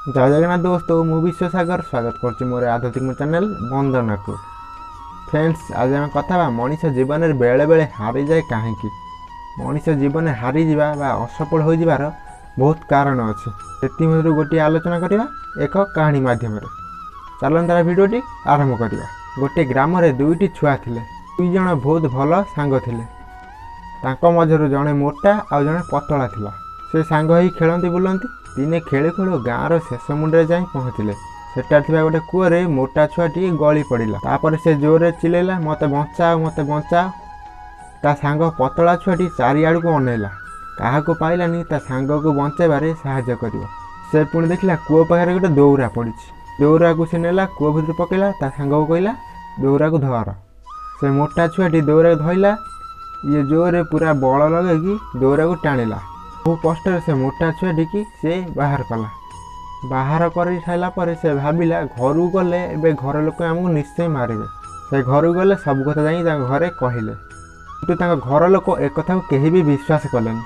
ଜୟ ଜଗନ୍ନାଥ ଦୋସ୍ତ, ମୁଁ ବିଶ୍ୱସାଗର ସ୍ୱାଗତ କରୁଛି ମୋର ଆଧ୍ୟାତ୍ମିକ ଚ୍ୟାନେଲ୍ ବନ୍ଦନାକୁ। ଫ୍ରେଣ୍ଡସ୍, ଆଜି ଆମେ କଥା ହେବା ମଣିଷ ଜୀବନରେ ବେଳେବେଳେ ହାରିଯାଏ କାହିଁକି। ମଣିଷ ଜୀବନରେ ହାରିଯିବା ବା ଅସଫଳ ହୋଇଯିବାର ବହୁତ କାରଣ ଅଛି। ସେଥିମଧ୍ୟରୁ ଗୋଟିଏ ଆଲୋଚନା କରିବା ଏକ କାହାଣୀ ମାଧ୍ୟମରେ। ଚାଲନ୍ତୁ ତାର ଭିଡ଼ିଓଟି ଆରମ୍ଭ କରିବା। ଗୋଟିଏ ଗ୍ରାମରେ ଦୁଇଟି ଛୁଆ ଥିଲେ। ଦୁଇ ଜଣ ବହୁତ ଭଲ ସାଙ୍ଗ ଥିଲେ। ତାଙ୍କ ମଧ୍ୟରୁ ଜଣେ ମୋଟା ଆଉ ଜଣେ ପତଳା ଥିଲା। ସେ ସାଙ୍ଗ ହେଇ ଖେଳନ୍ତି ବୁଲନ୍ତି। ଦିନେ ଖେଳୁ ଖେଳୁ ଗାଁର ଶେଷ ମୁଣ୍ଡରେ ଯାଇ ପହଞ୍ଚିଲେ। ସେଠାରେ ଥିବା ଗୋଟେ କୂଅରେ ମୋଟା ଛୁଆଟି ଗଳି ପଡ଼ିଲା। ତାପରେ ସେ ଜୋରରେ ଚିଲେଇଲା, ମୋତେ ବଞ୍ଚାଅ, ମୋତେ ବଞ୍ଚାଅ। ତା ସାଙ୍ଗ ପତଳା ଛୁଆଟି ଚାରିଆଡ଼କୁ ଅନେଇଲା, କାହାକୁ ପାଇଲାନି ତା ସାଙ୍ଗକୁ ବଞ୍ଚାଇବାରେ ସାହାଯ୍ୟ କରିବ। ସେ ପୁଣି ଦେଖିଲା କୂଅ ପାଖରେ ଗୋଟେ ଦୌରା ପଡ଼ିଛି। ଦୌରାକୁ ସେ ନେଲା, କୂଅ ଭିତରୁ ପକେଇଲା। ତା ସାଙ୍ଗକୁ କହିଲା, ଦୌରାକୁ ଧର। ସେ ମୋଟା ଛୁଆଟି ଦୌରାକୁ ଧଇଲା। ଇଏ ଜୋରରେ ପୁରା ବଳ ଲଗେଇକି ଦୌରାକୁ ଟାଣିଲା। ବହୁ କଷ୍ଟରେ ସେ ମୋଟା ଛୁଆଟିକି ସେ ବାହାର କଲା। ବାହାର କରି ସାରିଲା ପରେ ସେ ଭାବିଲା, ଘରକୁ ଗଲେ ଏବେ ଘର ଲୋକ ଆମକୁ ନିଶ୍ଚୟ ମାରିବେ। ସେ ଘରକୁ ଗଲେ, ସବୁ କଥା ଯାଇ ତାଙ୍କ ଘରେ କହିଲେ। କିନ୍ତୁ ତାଙ୍କ ଘର ଲୋକ ଏକଥାକୁ କେହି ବି ବିଶ୍ୱାସ କଲେନି।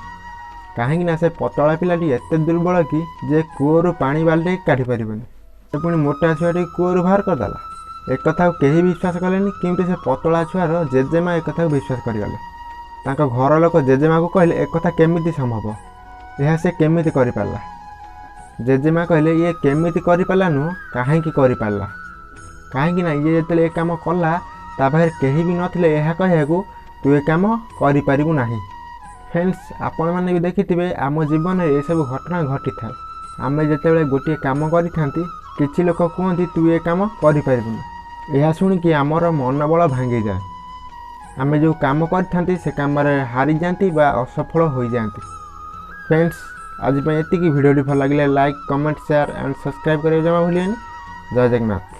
କାହିଁକି ନା ସେ ପତଳା ପିଲାଟି ଏତେ ଦୁର୍ବଳ କି ଯେ କୂଅରୁ ପାଣି ବାଲ୍ଟି କାଢ଼ି ପାରିବନି, ସେ ପୁଣି ମୋଟା ଛୁଆଟି କୂଅରୁ ବାହାର କରିଦେଲା। ଏକଥାକୁ କେହି ବିଶ୍ୱାସ କଲେନି, କିନ୍ତୁ ସେ ପତଳା ଛୁଆର ଜେଜେମା ଏକଥାକୁ ବିଶ୍ୱାସ କରିଗଲେ। ତାଙ୍କ ଘର ଲୋକ ଜେଜେମାକୁ କହିଲେ, ଏକଥା କେମିତି ସମ୍ଭବ? ଏହା ସେ କେମିତି କରିପାରିଲା? ଜେଜେମା କହିଲେ, ଇଏ କେମିତି କରିପାରିଲା ନୁହଁ, କାହିଁକି କରିପାରିଲା। କାହିଁକି ନା ଇଏ ଯେତେବେଳେ ଏ କାମ କଲା, ତା ପାଖରେ କେହି ବି ନଥିଲେ ଏହା କହିବାକୁ, ତୁ ଏ କାମ କରିପାରିବୁ ନାହିଁ। ଫ୍ରେଣ୍ଡସ୍, ଆପଣମାନେ ବି ଦେଖିଥିବେ ଆମ ଜୀବନରେ ଏସବୁ ଘଟଣା ଘଟିଥାଏ। ଆମେ ଯେତେବେଳେ ଗୋଟିଏ କାମ କରିଥାନ୍ତି, କିଛି ଲୋକ କୁହନ୍ତି, ତୁ ଏ କାମ କରିପାରିବୁନି। ଏହା ଶୁଣିକି ଆମର ମନୋବଳ ଭାଙ୍ଗିଯାଏ। ଆମେ ଯେଉଁ କାମ କରିଥାନ୍ତି ସେ କାମରେ ହାରିଯାଆନ୍ତି ବା ଅସଫଳ ହୋଇଯାଆନ୍ତି। ଫ୍ରେଣ୍ଡସ୍, ଆଜି ପାଇଁ ଏତିକି। ଭିଡ଼ିଓଟି ଭଲ ଲାଗିଲେ like, comment, share and subscribe କରିବାକୁ ଜମା ଭୁଲିବେନି। ଜୟ ଜଗନ୍ନାଥ।